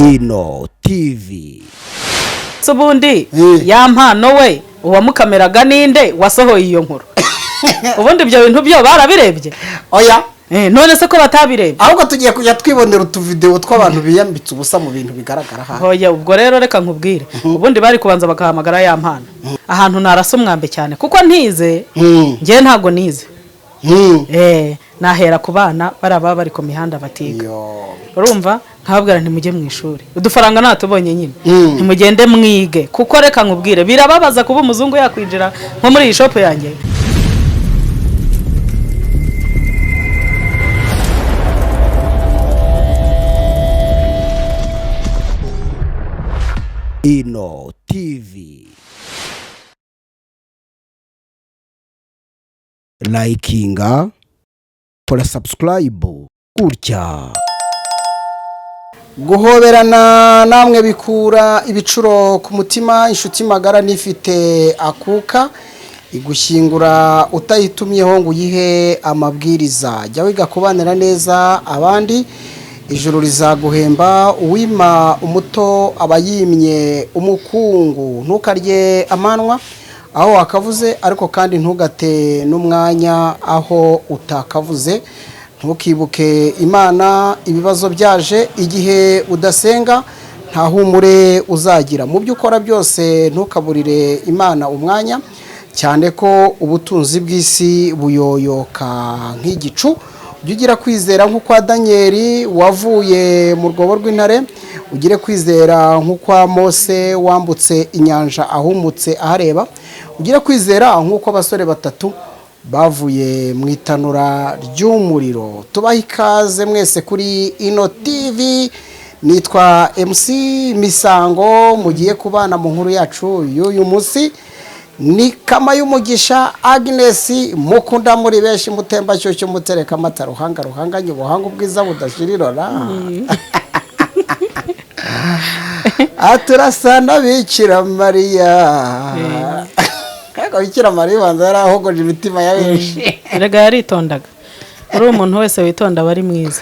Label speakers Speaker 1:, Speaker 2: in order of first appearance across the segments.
Speaker 1: Ino TV.
Speaker 2: Se ubundi ya mpano we uwamukameraga ninde wasohoye iyo nkuru? Ubundi ibyo bintu byo barabirebye?
Speaker 3: Oya.
Speaker 2: None se ko batabirebye?
Speaker 3: Ahubwo tugiye kujya twibonera utuvidewo tw'abantu biyambitse ubusa mu bintu bigaragara hano.
Speaker 2: Hoya, ubwo rero reka nkubwire, ubundi bari kubanza bakahamagara ya mpano. Ahantu narasa umwambi cyane kuko ntize, njyewe ntabwo nize. Nahera ku bana bari bari ku mihanda batiga.
Speaker 3: Yo.
Speaker 2: Urumva, nkababwira ntimujye mu ishuri, udufaranga natubonye nyine, ntimugende mwige, kuko reka nkubwire, birababaza kuba umuzungu yakwinjira nko muri iyi shop yanjye.
Speaker 1: Ino TV. Likinga, kora subscribe gutya.
Speaker 3: Guhoberana namwe bikura ibicuro ku mutima. Inshuti magara nifite akuka igushyingura utayitumyeho ngo uyihe amabwiriza. Jya wiga kubanira neza abandi, ijuru rizaguhemba. Uwima umuto aba yimye umukungu. Ntukarye amanwa aho wakavuze, ariko kandi ntugate n'umwanya aho utakavuze. Ntukibuke Imana ibibazo byaje. Igihe udasenga nta humure uzagira. Mu byo ukora byose ntukaburire Imana umwanya, cyane ko ubutunzi bw'isi buyoyoka nk'igicu. Ujye ugira kwizera nk'ukwa Daniyeli wavuye mu rwobo rw'intare, ugire kwizera nk'ukwa Mose wambutse inyanja ahumutse ahareba, ugire kwizera nk'uko abasore batatu bavuye mu itanura ry'umuriro. Tubahe ikaze mwese kuri Ino TV. Nitwa MC Misango, mugiye kubana mu nkuru yacu y'uyu munsi ni Kama y'Umugisha Agnes, mukunda muri benshi Mutembashyushyu, mutereka amata, ruhanga ruhanganye ubuhanga, ubwiza budashirirora, aturasa na Bikira Mariya. Ariko Bikira Mariya ubanza yarahogoje imitima ya benshi.
Speaker 2: Erega yaritondaga. Uri umuntu wese witonda aba ari mwiza.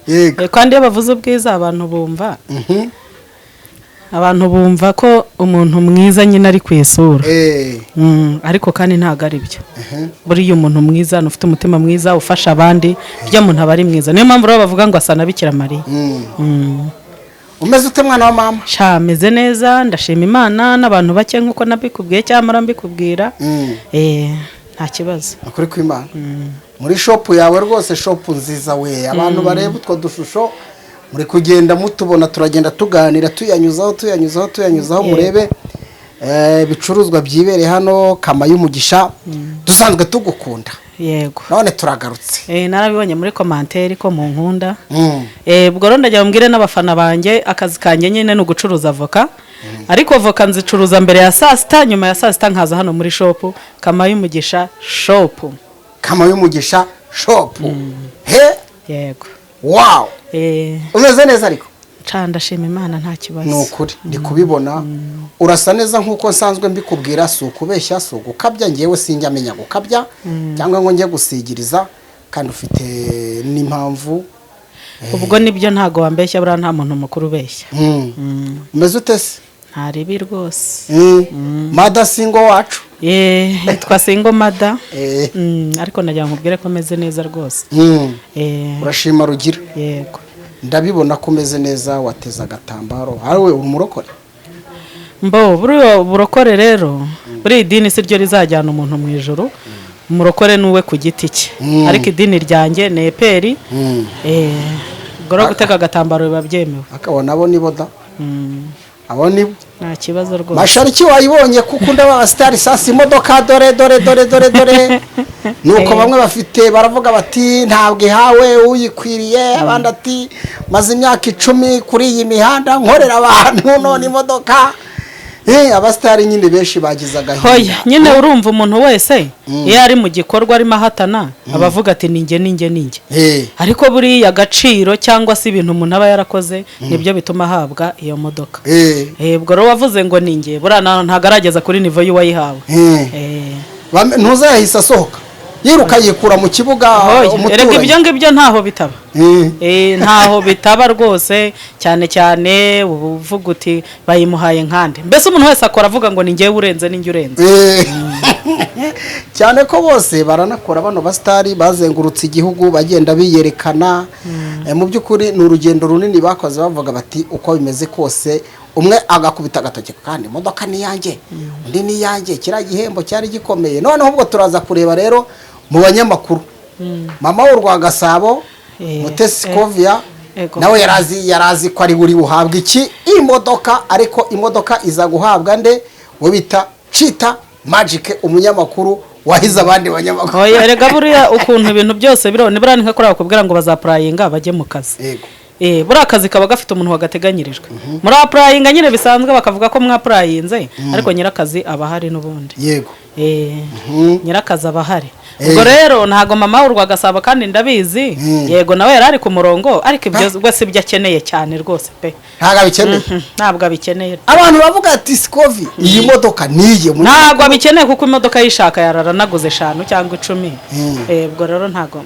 Speaker 3: Yego.
Speaker 2: Kandi iyo bavuze ubwiza, abantu bumva ko umuntu mwiza nyine ari ku isura. Ariko kandi ntabwo ari byo. Buriya umuntu mwiza ni ufite umutima mwiza, ufasha abandi, burya muntu aba ari mwiza. Niyo mpamvu rero bavuga ngo asa na Bikira Mariya.
Speaker 3: Umeze ute, mwana wa mama?
Speaker 2: Sha, meze neza, ndashima Imana n'abantu bake nk'uko nabikubwiye cyangwa mbikubwira. Nta kibazo.
Speaker 3: Ukuri kw'Imana, muri shop yawe rwose, shop nziza we. Abantu bareba utwo dushusho muri kugenda mutubona, turagenda tuganira tuyanyuzaho, tuyanyuzaho, tuyanyuzaho, murebe ibicuruzwa byibereye hano. Kama y'Umugisha, dusanzwe tugukunda.
Speaker 2: Yego.
Speaker 3: None turagarutse.
Speaker 2: Narabibonye muri commentaire ko mu nkunda. Ubwo rero ndagira mbwire n'abafana banjye, akazi kanjye nyine ni ugucuruza avoka, ariko voka nzicuruza mbere ya saa sita. Nyuma ya saa sita nkaza hano muri shop Kama y'Umugisha shop.
Speaker 3: Kama y'Umugisha shop he?
Speaker 2: Yego.
Speaker 3: Wow. Umeze neza ariko?
Speaker 2: Ca, ndashima Imana, nta kibazo.
Speaker 3: Ni ukuri ndi kubibona, urasa neza nk'uko nsanzwe mbikubwira. Si ukubeshya, si ugukabya, ngewe sinjya amenya gukabya cyangwa ngo njye gusigiriza, kandi ufite n'impamvu.
Speaker 2: Ubwo nibyo, ntago wambeshya, buriya nta muntu mukuru ubeshya.
Speaker 3: Umeze ute se?
Speaker 2: Nta ribi rwose.
Speaker 3: Mother single wacu.
Speaker 2: Yitwa single mother. Ariko nagira ngo nkubwire ko meze neza rwose.
Speaker 3: Urashima Rugira?
Speaker 2: Yego.
Speaker 3: Ndabibona ko umeze neza, wateze agatambaro. Hawe, uri umurokore?
Speaker 2: Mbo buriya burokore rero, buriya idini si ryo rizajyana umuntu mu ijoro. Umurokore ni uwe ku giti cye, ariko idini ryanjye ni EPR. Ubwo rero gutega agatambaro biba byemewe.
Speaker 3: Akabona abo nibo da, abo nibo.
Speaker 2: Nta kibazo rwose.
Speaker 3: Mashariki wayibonye kuko ndaba abasitari sasa imodoka, dore dore dore dore dore. Nuko bamwe bafite baravuga bati ntabwo ihawe uyikwiriye, abandi ati maze imyaka 10 kuri iyi mihanda nkorera abantu, none imodoka. Abasitari nyine benshi bagize agahinda.
Speaker 2: Hoya nyine, urumva umuntu wese iyo ari mu gikorwa arimo ahatana, aba avuga ati ninjye, ninjye, ninjye. Ariko buriya agaciro cyangwa se ibintu umuntu aba yarakoze nibyo bituma ahabwa iyo modoka. Ubwo rero wavuze ngo ninjye, buriya ntabwo arageza kuri niveau y'uwayihawe.
Speaker 3: Ntuzayahise asohoka. Yiruka yikura mu kibuga.
Speaker 2: Oya, erega
Speaker 3: Umuturanyi.
Speaker 2: Ibyo ngibyo ntaho bitaba. Ntaho bitaba rwose, cyane cyane ubu uvuga uti bayimuhaye nkande, mbese umuntu wese akora avuga ngo ni njyewe urenze, ni njye urenze.
Speaker 3: Cyane ko bose baranakora, bano basitari bazengurutse igihugu bagenda biyerekana. Mu by'ukuri ni urugendo runini bakoze, bavuga bati uko bimeze kose, umwe agakubita agatoki kandi imodoka ni iyanjye, undi ni iyanjye. Kiriya gihembo cyari gikomeye. Noneho ubwo turaza kureba rero mu banyamakuru, mama w'u Rwagasabo, Mutesi Kovia, nawe yarazi ko ari buri buhabwe iki imodoka, ariko imodoka iza guhabwa nde? We bita Cita Magic, umunyamakuru wahize abandi banyamakuru.
Speaker 2: Oya, erega buriya ukuntu ibintu byose biriho ni buriya ni nka kuriya bakubwira ngo baza-applyinga bajye mu kazi. Buriya akazi kaba gafite umuntu wagateganyirijwe. Muri applyinga nyine bisanzwe, bakavuga ko mwa-applyinze, ariko nyirakazi aba ahari n'ubundi. Nyirakazi aba ahari. Ubwo rero ntago mama w'u Rwagasabo, kandi ndabizi, yego nawe yari ari ku murongo, ariko ibyo ubwo si byo akeneye cyane rwose pe.
Speaker 3: Ntabwo abikeneye.
Speaker 2: Ntabwo abikeneye.
Speaker 3: Abantu bavuga ati Sikovi, iyi modoka niye.
Speaker 2: Ntabwo abikeneye, kuko imodoka yishaka yararanaguze eshanu cyangwa 10. Ubwo rero ntabwo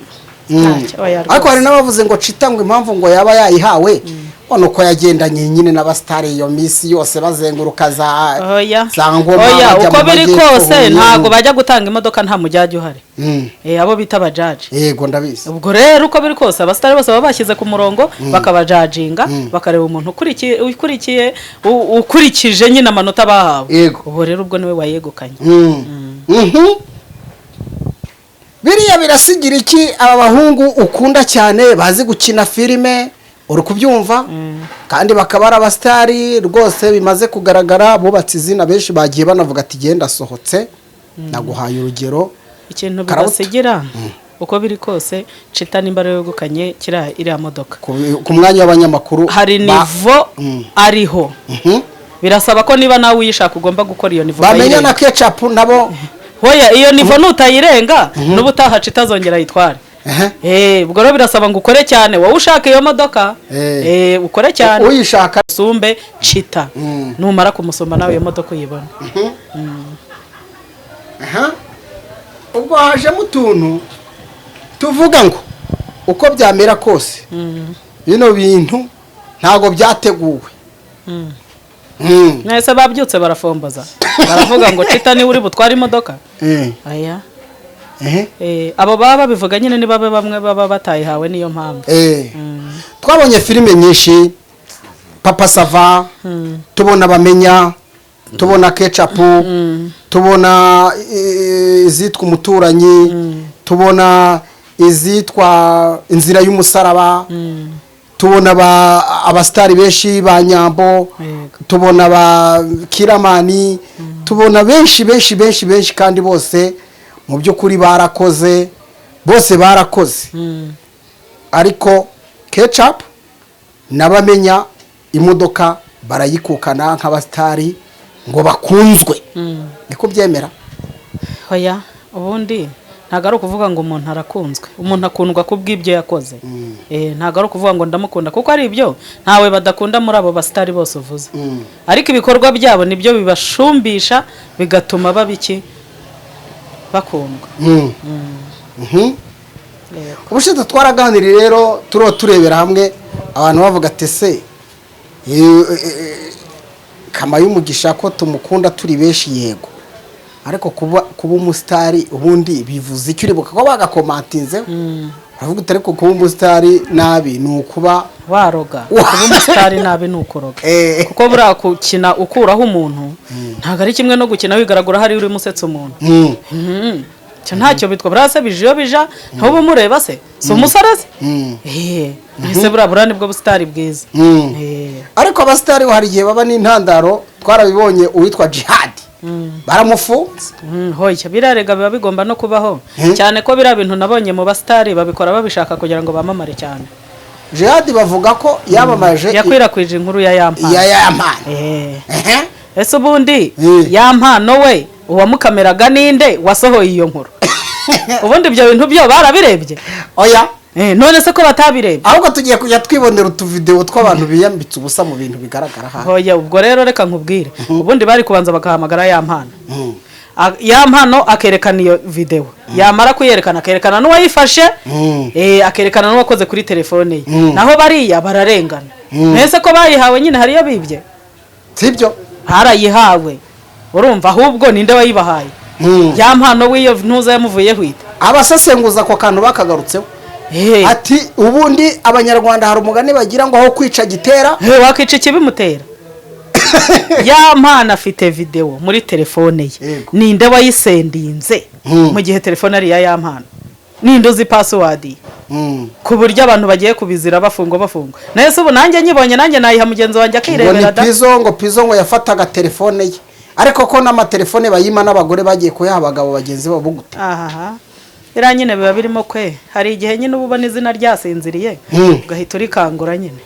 Speaker 2: ntacyo, oya.
Speaker 3: Ariko hari
Speaker 2: Rwose.
Speaker 3: n'abavuze ngo Cita, ngo impamvu ngo yaba yayihawe ngo uko yagendanye nyine n'abasitari iyo minsi yose bazenguruka za
Speaker 2: Oya.
Speaker 3: za Ngoma,
Speaker 2: Oya,
Speaker 3: bajya
Speaker 2: uko
Speaker 3: mu
Speaker 2: biri
Speaker 3: majyepfo,
Speaker 2: kose,
Speaker 3: Huye.
Speaker 2: ntabwo bajya gutanga imodoka nta mujudge uhari. Abo bita abajudge.
Speaker 3: Yego, ndabizi.
Speaker 2: Ubwo rero uko biri kose, abasitari bose baba bashyize ku murongo, bakabajudginga, bakareba umuntu ukurikiye ukurikije nyine amanota bahawe. Ubu rero ubwo niwe wayegukanye.
Speaker 3: Biriya birasigira iki aba bahungu ukunda cyane, bazi gukina filime, uri kubyumva, kandi bakaba ari abasitari rwose bimaze kugaragara, bubatse izina, benshi bagiye banavuga ati genda asohotse? Naguhaye urugero.
Speaker 2: Ikintu
Speaker 3: Karabuta.
Speaker 2: bibasigira, uko biri kose, Cita nimba ariwe wegukanye kiriya iriya modoka,
Speaker 3: ku mwanya w'abanyamakuru
Speaker 2: hari niveau ariho. Birasaba ko niba nawe uyishaka ugomba gukora iyo niveau
Speaker 3: Bamenya na
Speaker 2: ukayirenga.
Speaker 3: Kecapu nabo.
Speaker 2: Hoya, iyo niveau nutayirenga, n'ubutaha Cita azongera ayitware. Ubwo rero birasaba ngo ukore cyane, wowe ushaka iyo modoka. Ukore cyane,
Speaker 3: Uyishaka.
Speaker 2: usumbe Cita. Numara kumusumba, nawe iyo modoka uyibona.
Speaker 3: Aha. Ubwo hajemo utuntu tuvuga ngo uko byamera kose, bino bintu ntabwo byateguwe.
Speaker 2: Mwese babyutse barafomboza, baravuga ngo Cita niwe uri butware imodoka? Aya. Abo baba babivuga nyine ni babe bamwe baba batayihawe, niyo mpamvu.
Speaker 3: Twabonye filime nyinshi, Papa Sava, tubona Bamenya, tubona Kecapu, tubona izitwa Umuturanyi, tubona izitwa Inzira y'Umusaraba, tubona abasitari benshi ba Nyambo, tubona ba Kiramani, tubona benshi benshi benshi benshi, kandi bose mu by'ukuri barakoze, bose barakoze. Ariko Kecapu n'Abamenya imodoka barayikukana nk'abasitari ngo bakunzwe, niko byemera?
Speaker 2: Hoya, ubundi ntabwo ari ukuvuga ngo umuntu arakunzwe. Umuntu akundwa ku bw'ibyo yakoze. Ntabwo ari ukuvuga ngo ndamukunda kuko ari ibyo. Ntawe badakunda muri abo basitari bose uvuze, ariko ibikorwa byabo nibyo bibashumbisha, bigatuma baba iki, bakundwa. Yego.
Speaker 3: Ubushize twaraganiriye rero, turiho turebera hamwe, abantu bavuga ati ese Kama y'umugisha ko tumukunda turi benshi, yego, ariko kuba umusitari ubundi bivuze icyo? Uribuka ko bagakomantinzeho, uravuga uti ariko kuba umusitari nabi ni ukuba
Speaker 2: Waroga. Kuba umusitari nabi ni ukuroga. Kuko buriya gukina ukuraho umuntu ntabwo ari kimwe no gukina wigaragura hari urimo usetsa umuntu. Icyo ntacyo bitwa. Buriya se bije iyo bija ntuba umureba se, si umusore se? Ese buriya nibwo busitari bwiza?
Speaker 3: Ariko abasitari hari igihe baba n'intandaro, twarabibonye, uwitwa Jihad baramufunze.
Speaker 2: Hoya, birarega biba bigomba no kubaho, cyane ko biriya bintu nabonye mu basitari babikora babishaka kugira ngo bamamare cyane.
Speaker 3: Jihad bavuga ko yamamaje
Speaker 2: Yakwirakwije inkuru ya Yampano.
Speaker 3: Ya Yampano.
Speaker 2: Ese ubundi Yampano we uwamukameraga ninde wasohoye iyo nkuru? Ubundi ibyo bintu byo barabirebye?
Speaker 3: Oya.
Speaker 2: None se ko batabirebye?
Speaker 3: Ahubwo tugiye kujya twibonera utuvidewo tw'abantu biyambitse ubusa mu bintu bigaragara hano.
Speaker 2: Hoya, ubwo rero reka nkubwire, ubundi bari kubanza bagahamagara Yampano. Ya Mpano akerekana iyo videwo, yamara kuyerekana akerekana n'uwayifashe, akerekana n'uwakoze kuri telefone ye. Naho bariya bararengana. Mbese ko bayihawe nyine, hariyo bibye?
Speaker 3: Sibyo?
Speaker 2: Harayihawe, urumva? Ahubwo ninde wayibahaye? Ya Mpano w'iyo ntuza yamuvuyeho ite?
Speaker 3: Abasesenguza ako kantu bakagarutseho. Ati ubundi Abanyarwanda hari umugani bagira ngo aho kwica gitera
Speaker 2: Wakica ikibimutera. Ya Mpano afite videwo muri telefone ye. Ninde wayisendinze mu gihe telefone ari iya Ya Mpano? Ninde uzi password ye? Ku buryo abantu bagiye kubizira bafungwa bafungwa. Nawe se ubu nanjye nyibonye, nanjye nayiha mugenzi wanjye
Speaker 3: Ngo ni
Speaker 2: akirebera da.
Speaker 3: Pizo, ngo Pizo ngo yafataga telefone ye, ariko ko n'amatelefone bayima n'abagore bagiye kuyaha abagabo bagenzi babo gute?
Speaker 2: Ahaha, biriya nyine biba birimo kwe. Hari igihe nyine uba ubona izina ryasinziriye, ugahita urikangura nyine.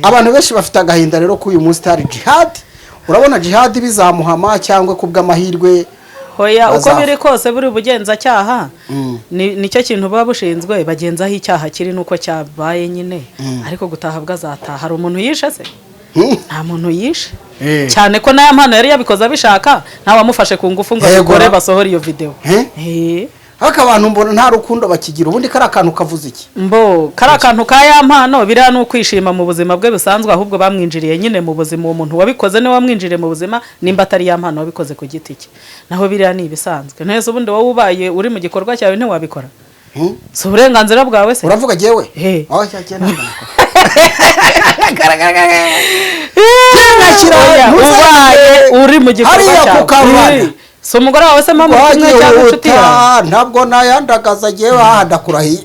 Speaker 3: Abantu benshi bafite agahinda rero ko uyu musitari Jihad, urabona Jihad bizamuhama cyangwa kubw'amahirwe
Speaker 2: Hoya, uko
Speaker 3: bazafa?
Speaker 2: biri kose buri bugenzacyaha nicyo kintu buba bushinzwe, bagenzaho icyaha kiri nuko cyabaye nyine. Ariko gutaha bwo azataha. Hari umuntu yishe se? Nta muntu yishe. Cyane ko n'aya Mpano yari yabikoze abishaka, ntawamufashe ku ngufu ngo abikore basohore iyo videwo.
Speaker 3: Eh? Ariko abantu mbona nta rukundo bakigira. Ubundi kariya kantu kavuze iki?
Speaker 2: Mbo kari akantu ka Ya Mpano, biriya ni ukwishima mu buzima bwe busanzwe. Ahubwo bamwinjiriye nyine mu buzima, uwo muntu wabikoze niwe wamwinjiriye mu buzima, nimba atari Ya Mpano wabikoze ku giti cye. Naho biriya ni ibisanzwe. Ntese ubundi wowe ubaye uri mu gikorwa cyawe ntiwabikora? Si uburenganzira bwawe se?
Speaker 3: Uravuga jyewe?
Speaker 2: Eh.
Speaker 3: Oya, jye ntabwo nakora.
Speaker 2: Oya, ubaye uri mu gikorwa
Speaker 3: Hariya ku
Speaker 2: cyawe.
Speaker 3: karubanda.
Speaker 2: Si umugore wawe se mama muri kumwe cyangwa inshuti yawe?
Speaker 3: Wagihuta, ntabwo nayandagaza jyewe aha, ndakurahiye.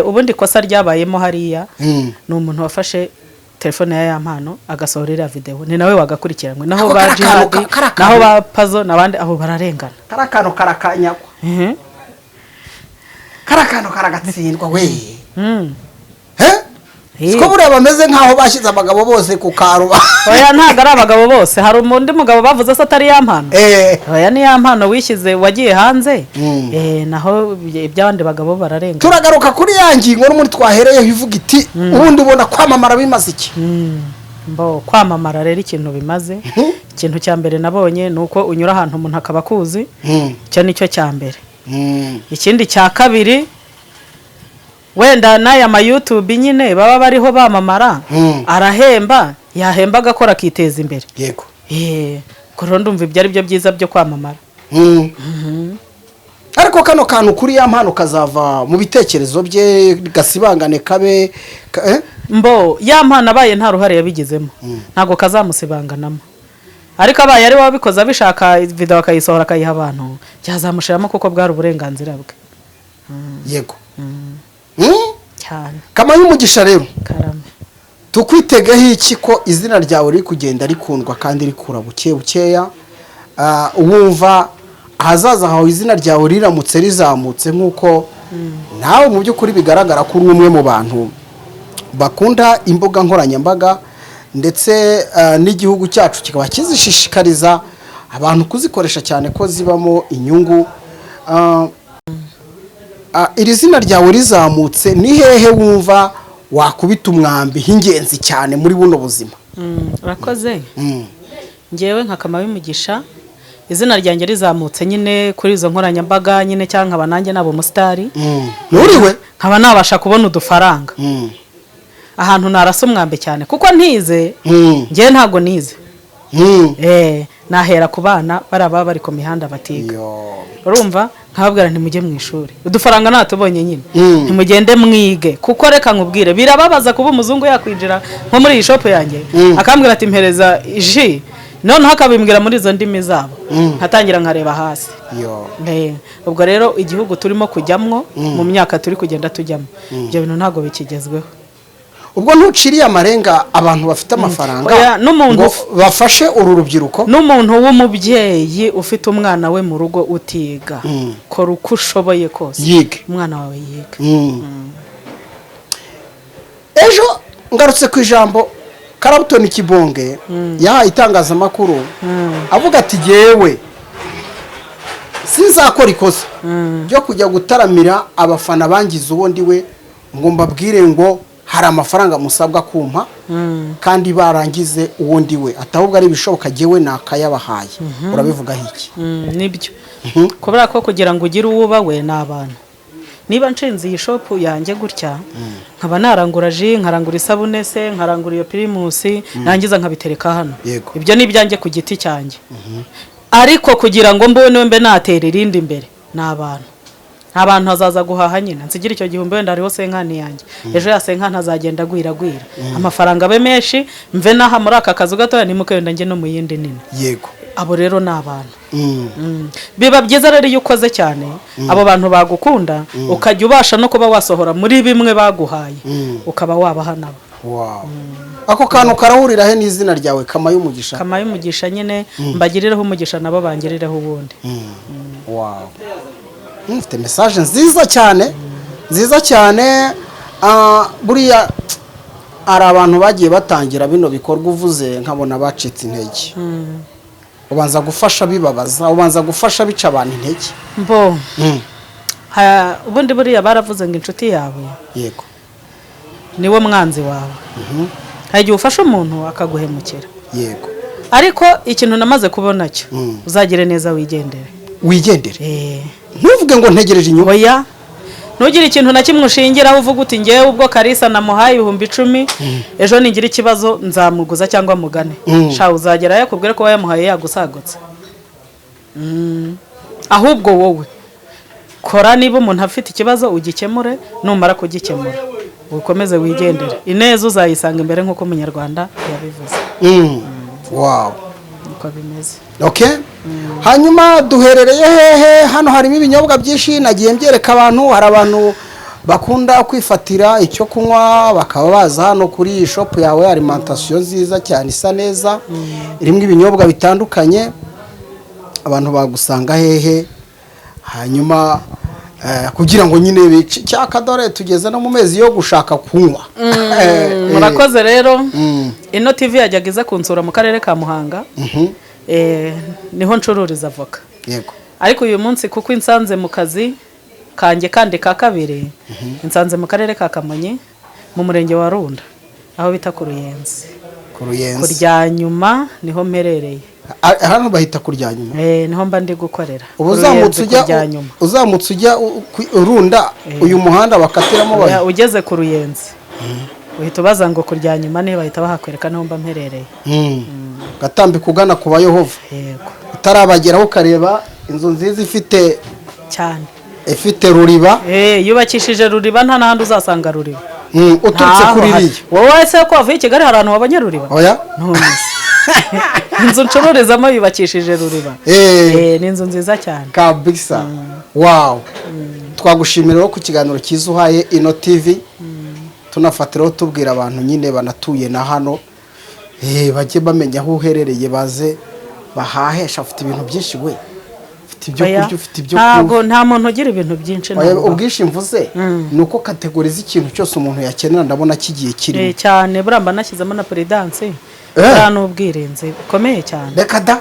Speaker 2: Ubundi ikosa ryabayemo hariya ni umuntu wafashe telefone ya Ya Mpano agasohora iriya videwo, ni nawe wagakurikiranywe. Naho
Speaker 3: Ako
Speaker 2: ba
Speaker 3: kari akantu
Speaker 2: Jihadi,
Speaker 3: kari akantu.
Speaker 2: naho ba Pazo n'abandi, abo bararengana.
Speaker 3: Kariya kantu karakanyagwa. Kariya kantu karagatsindwa we. He? Siko buriya bameze nk'aho bashyize abagabo bose ku karuba?
Speaker 2: Oya, ntabwo ari abagabo bose. Hari undi mugabo bavuze se atari Ya Mpano? Oya, ni Ya Mpano wishyize, wagiye hanze. Naho iby'abandi bagabo bararengana.
Speaker 3: Turagaruka kuri ya ngingo n'ubundi twahereyeho ivuga iti ubundi ubona kwamamara bimaze iki?
Speaker 2: Mbo kwamamara rero ikintu bimaze, ikintu cya mbere nabonye ni uko unyura ahantu umuntu akaba akuzi. Icyo ni cyo cya mbere. Ikindi cya kabiri, wenda n'aya ma YouTube nyine baba bariho bamamara, arahemba, yahemba agakora akiteza imbere. Ubwo rero ndumva ibyo ari byo byiza byo kwamamara.
Speaker 3: Ariko kano kantu kuri Ya Mpano kazava mu bitekerezo bye gasibangane kabe eh?
Speaker 2: Mbo Ya Mpano abaye nta ruhare yabigizemo, ntabwo kazamusibanganamo. Ariko abaye ari we wabikoze abishaka, video akayisohora akayiha abantu, byazamushiramo kuko bwari uburenganzira bwe.
Speaker 3: Yego.
Speaker 2: Cyane.
Speaker 3: Kamaye umugisha rero.
Speaker 2: Karame.
Speaker 3: Tukwitegeho iki ko izina ryawe riri kugenda rikundwa kandi rikura buke bukeya? Wumva ahazaza hawe izina ryawe riramutse rizamutse, nk'uko nawe mu by'ukuri bigaragara ko uri umwe mu bantu bakunda imbuga nkoranyambaga, ndetse n'igihugu cyacu kikaba kizishishikariza abantu kuzikoresha cyane ko zibamo inyungu. Iri zina ryawe rizamutse, ni hehe wumva wakubita umwambi h'ingenzi cyane muri buno buzima?
Speaker 2: Urakoze. Ngewe nka Kamabimugisha, izina ryanjye rizamutse nyine kuri izo nkoranyambaga nyine, cyangwa nkaba nanjye naba umusitari,
Speaker 3: Nturiwe.
Speaker 2: nkaba nabasha kubona udufaranga, ahantu narasa umwambi cyane, kuko ntize, ngewe ntabwo nize, nahera ku bana bariya baba bari ku mihanda batiga. Urumva, nkababwira ntimujye mu ishuri, udufaranga natubonye nyine, ntimugende mwige. Kuko reka nkubwire, birababaza kuba umuzungu yakwinjira nko muri iyi shop yanjye, akambwira ati mpereza ji, noneho akabimbwira muri izo ndimi zabo, nkatangira nkareba hasi. Ubwo rero igihugu turimo kujyamwo, mu myaka turi kugenda tujyamo, ibyo bintu ntabwo bikigezweho.
Speaker 3: Ubwo ntuciriye amarenga abantu bafite amafaranga
Speaker 2: Oya, n'umuntu
Speaker 3: ngo bafashe uru rubyiruko?
Speaker 2: N'umuntu w'umubyeyi ufite umwana we mu rugo utiga, kora uko ushoboye kose
Speaker 3: Yige.
Speaker 2: umwana wawe yiga.
Speaker 3: Ejo ngarutse ku ijambo Karabutoni Kibonge yahaye itangazamakuru, avuga ati jyewe sinzakora ikosa ryo kujya gutaramira abafana bangize uwo ndi we ngo mbabwire ngo Hari amafaranga musabwa kumpa kandi barangize uwo ndi we, atahubwo ari ibishoboka jyewe nakayabahaye. Urabivugaho iki?
Speaker 2: Nibyo, kubera ko kugira ngo ugire uwo uba we ni abantu. Niba nshinze iyi shop yanjye gutya, nkaba narangura jus, nkarangura isabune se, nkarangura iyo Primus, nangiza nkabitereka hano, ibyo ni ibyanjye ku giti cyanjye. Ariko kugira ngo mbone mbe natera irindi imbere ni abantu. Nta bantu hazaza guhaha nyine, nsigira icyo gihumbi, wenda hariho cinquante yanjye, ejo ya cinquante azagenda agwira agwira, amafaranga abe menshi, mve n'aha muri aka kazu gatoya nimuke, wenda njye no mu yindi nini. Abo rero ni abantu. Biba byiza rero iyo ukoze cyane, abo bantu bagukunda, ukajya ubasha no kuba wasohora muri bimwe baguhaye, ukaba wabaha nabo.
Speaker 3: Wow. Ako kantu karahurira he n'izina ryawe Kama y'umugisha?
Speaker 2: Kama y'umugisha nyine, mbagirireho umugisha nabo bangirireho ubundi.
Speaker 3: Wow. Ufite message nziza cyane, nziza cyane. Buriya hari abantu bagiye batangira bino bikorwa uvuze, nkabona bacitse intege. Ubanza gufasha bibabaza, ubanza gufasha bica abantu intege.
Speaker 2: Mbo ubundi buriya baravuze ngo inshuti yawe niwo mwanzi wawe. Hari igihe ufasha umuntu akaguhemukira. Ariko ikintu namaze kubona cyo, uzagire neza wigendere.
Speaker 3: Wigendere.
Speaker 2: Eh.
Speaker 3: Ntuvuge ngo ntegereje inyuma.
Speaker 2: Oya, ntugire ikintu na kimwe ushingiraho uvuga uti: "Ngewe ubwo Karisa namuhaye 10,000, ejo ningira ikibazo nzamuguza cyangwa mugane." Sha, uzagera yakubwire ko wayamuhaye yagusagutse. Ahubwo wowe kora, niba umuntu afite ikibazo ugikemure, numara kugikemura ukomeze wigendere. Ineza uzayisanga imbere nk'uko Umunyarwanda yabivuze.
Speaker 3: Wow.
Speaker 2: Niko bimeze.
Speaker 3: Okay, hanyuma duherereye hehe? Hano harimo ibinyobwa byinshi nagiye mbyereka abantu. Hari abantu bakunda kwifatira icyo kunywa, bakaba baza hano kuri iyi shop yawe, alimentation nziza cyane, isa neza, irimo ibinyobwa bitandukanye. Abantu bagusanga hehe? Hanyuma kugira ngo nyine bice icyaka, dore tugeze no mu mezi yo gushaka kunywa.
Speaker 2: Murakoze rero. Ino TV yajyaga iza kunsura mu karere ka Muhanga. Niho ncururiza avoka. Ariko uyu munsi kuko insanze mu kazi kanjye kandi ka kabiri, insanze mu karere ka Kamonyi, mu murenge wa Runda, aho bita ku Ruyenzi.
Speaker 3: Ku Ruyenzi.
Speaker 2: Kurya nyuma niho mperereye.
Speaker 3: Hano bahita kurya nyuma?
Speaker 2: Eh, niho mba ndi gukorera.
Speaker 3: Ubu
Speaker 2: Ku
Speaker 3: uzamutse
Speaker 2: Ruyenzi,
Speaker 3: ujya
Speaker 2: kurya nyuma.
Speaker 3: Uzamutse ujya Runda, uyu muhanda bakatiramo
Speaker 2: Oya,
Speaker 3: bayi
Speaker 2: ugeze ku Ruyenzi uhita ubaza ngo kurya nyuma, niba bahita bahakwereka, niho mba mperereye.
Speaker 3: Gatambika ugana ku Bayehova.
Speaker 2: Yego.
Speaker 3: Utarabageraho ukareba inzu nziza ifite
Speaker 2: Cyane.
Speaker 3: ifite ruriba.
Speaker 2: Eh, yubakishije ruriba, nta n'ahandi uzasanga ruriba.
Speaker 3: Uturutse
Speaker 2: Ntaho
Speaker 3: kuri
Speaker 2: hari.
Speaker 3: iriya.
Speaker 2: Wowe se ko wavuye i Kigali, hari ahantu wabonye ruriba?
Speaker 3: Oya.
Speaker 2: None se inzu ncururizamo yubakishije ruriba?
Speaker 3: Eh.
Speaker 2: Eh, ni inzu nziza cyane.
Speaker 3: Kabisa. Wow, twagushimira rero ku kiganiro cyiza uhaye ino TV. Tunafatiraho tubwira abantu nyine banatuye na hano, bajye bamenya aho uherereye, baze bahahesha. Ufite ibintu byinshi we, ufite ibyo
Speaker 2: Oya,
Speaker 3: kurya, ufite ibyo
Speaker 2: ntabwo
Speaker 3: kunywa.
Speaker 2: nta muntu ugira ibintu byinshi,
Speaker 3: Oya,
Speaker 2: ntabwo.
Speaker 3: ubwinshi mvuze ni uko catégorie z'ikintu cyose umuntu yakenera ndabona kigiye kirimo.
Speaker 2: Eh, cyane, buriya mba nashyizemo na prudence, buriya ni ubwirinzi bukomeye cyane.
Speaker 3: Reka da,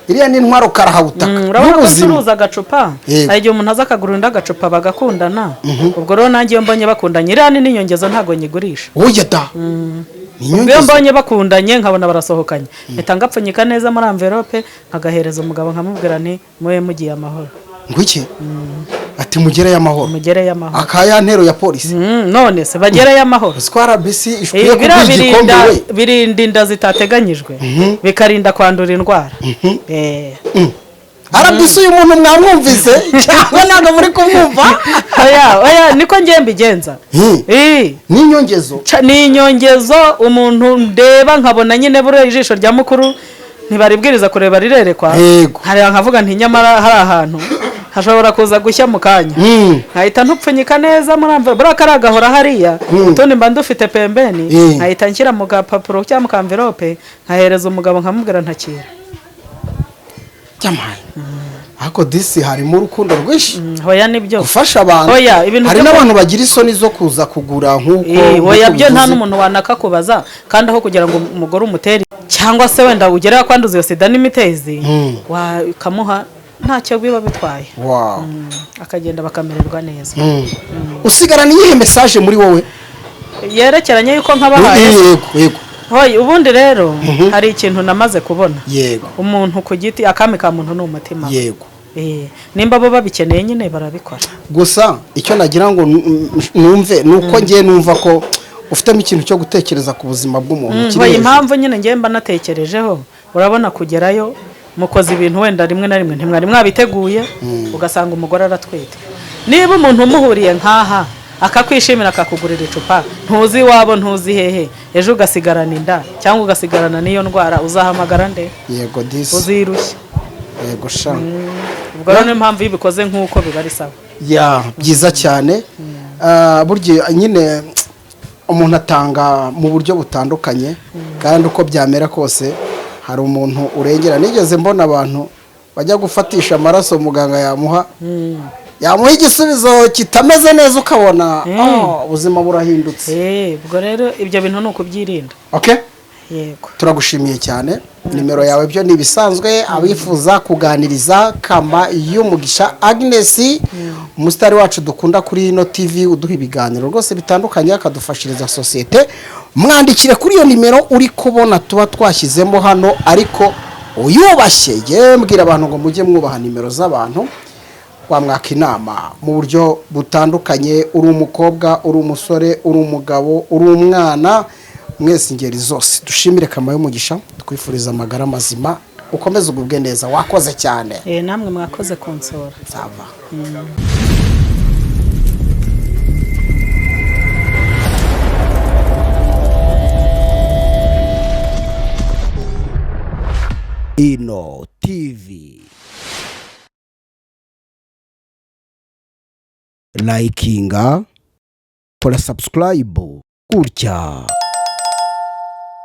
Speaker 3: iriya ni intwaro karahabutaka.
Speaker 2: Urabona ko
Speaker 3: n'ubuzima.
Speaker 2: ncuruza agacupa. Hari igihe umuntu aza akagura undi agacupa bagakundana. Ubwo rero nanjye iyo mbonye bakundanye, iriya ni n'inyongezo, ntabwo nyigurisha.
Speaker 3: Oya da, ni
Speaker 2: Ubwo iyo
Speaker 3: inyongezo.
Speaker 2: mbonye bakundanye, nkabona barasohokanye, mpita ngapfunyika neza muri enveloppe, nkagahereza umugabo, nkamubwira nti: "Mube mugiye amahoro."
Speaker 3: Ngo iki? Ati mugereyo amahoro.
Speaker 2: Mugereyo amahoro.
Speaker 3: Akaya ntero ya polisi.
Speaker 2: None se bagereyo amahoro.
Speaker 3: Siko RBC ikwiye
Speaker 2: Eh, biriya
Speaker 3: kuguha igikombe
Speaker 2: birinda
Speaker 3: we.
Speaker 2: birinda inda zitateganyijwe, bikarinda kwandura indwara.
Speaker 3: RBC, uyu muntu mwamwumvise cyangwa ntabwo muri kumwumva?
Speaker 2: Oya oya, niko ngiye mbigenza. Eh.
Speaker 3: N'inyongezo.
Speaker 2: Ni inyongezo. Umuntu ndeba nkabona nyine buriya ijisho rya mukuru ntibaribwiriza kureba, rirerekwa. Nkareba nkavuga nti: "Nyamara hari ahantu hashobora kuza gushya mu kanya." Nkahita ntupfunyika neza muri enveloppe, buriya kariya gahora hariya, utundi mba ndufite pembeni. Nkahita nshyira mu gapapuro cyangwa mu kamverope, nkahereza umugabo, nkamubwira ntakira.
Speaker 3: Cyamaye, ariko disi harimo urukundo rwinshi.
Speaker 2: Hoya, nibyo.
Speaker 3: Gufasha abantu.
Speaker 2: Oya, ibintu
Speaker 3: hari
Speaker 2: byo
Speaker 3: n'abantu bagira isoni zo kuza kugura nk'uko
Speaker 2: Eh, oya,
Speaker 3: nk'uko
Speaker 2: byo nta
Speaker 3: ubivuze.
Speaker 2: n'umuntu wanakakubaza. Kandi aho kugira ngo umugore umutere cyangwa se wenda ugere kwanduza iyo sida n'imitezi, wakamuha, ntacyo biba bitwaye. Akagenda bakamererwa neza.
Speaker 3: Usigarana iyihe message muri wowe?
Speaker 2: Yerekeranye yuko nkabahaye?
Speaker 3: Yego, yego.
Speaker 2: Hoyi, ubundi rero hari ikintu namaze kubona. Umuntu ku giti, akami ka muntu ni umutima. Nimba bo babikeneye nyine barabikora.
Speaker 3: Gusa icyo nagira ngo numve ni uko ngiye numva ko ufitemo ikintu cyo gutekereza ku buzima bw'umuntu kiri
Speaker 2: Hoyi,
Speaker 3: hejuru.
Speaker 2: Impamvu nyine ngiye mba natekerejeho, urabona kugerayo mukoze ibintu wenda rimwe na rimwe ntimwari mwabiteguye, ugasanga umugore aratwite. Niba umuntu umuhuriye nk'aha akakwishimira, akakugurira icupa, ntuzi iwabo, ntuzi hehe, ejo ugasigarana inda cyangwa ugasigarana n'iyo ndwara, uzahamagara nde?
Speaker 3: Yego disi.
Speaker 2: Uzirushye.
Speaker 3: Yego sha.
Speaker 2: Ubwo rero niyo mpamvu iyo ubikoze nk'uko biba ari sawa.
Speaker 3: Ya, byiza cyane. Burya nyine umuntu atanga mu buryo butandukanye, kandi uko byamera kose hari umuntu urengera. Nigeze mbona abantu bajya gufatisha amaraso, muganga yamuha igisubizo kitameze neza, ukabona "Oh, ubuzima burahindutse."
Speaker 2: Ubwo rero ibyo bintu ni ukubyirinda.
Speaker 3: Okay.
Speaker 2: Yego.
Speaker 3: Turagushimiye cyane. Nimero yawe byo ni ibisanzwe, abifuza kuganiriza Kama y'Umugisha Agnes, umusitari wacu dukunda kuri ino TV, uduha ibiganiro rwose bitandukanye, akadufashiriza sosiyete, mwandikire kuri iyo nimero uri kubona tuba twashyizemo hano, ariko uyubashye. Yewe, mbwira abantu ngo mujye mwubaha nimero z'abantu. Wamwaka inama mu buryo butandukanye, uri umukobwa, uri umusore, uri umugabo, uri umwana, mwese ingeri zose. Dushimire Kama y'Umugisha, twifuriza amagara mazima, ukomeze ugubwe neza. Wakoze cyane.
Speaker 2: Namwe mwakoze kunsura.
Speaker 3: Sava.
Speaker 1: Ino TV. Likinga, kora subscribe gutya.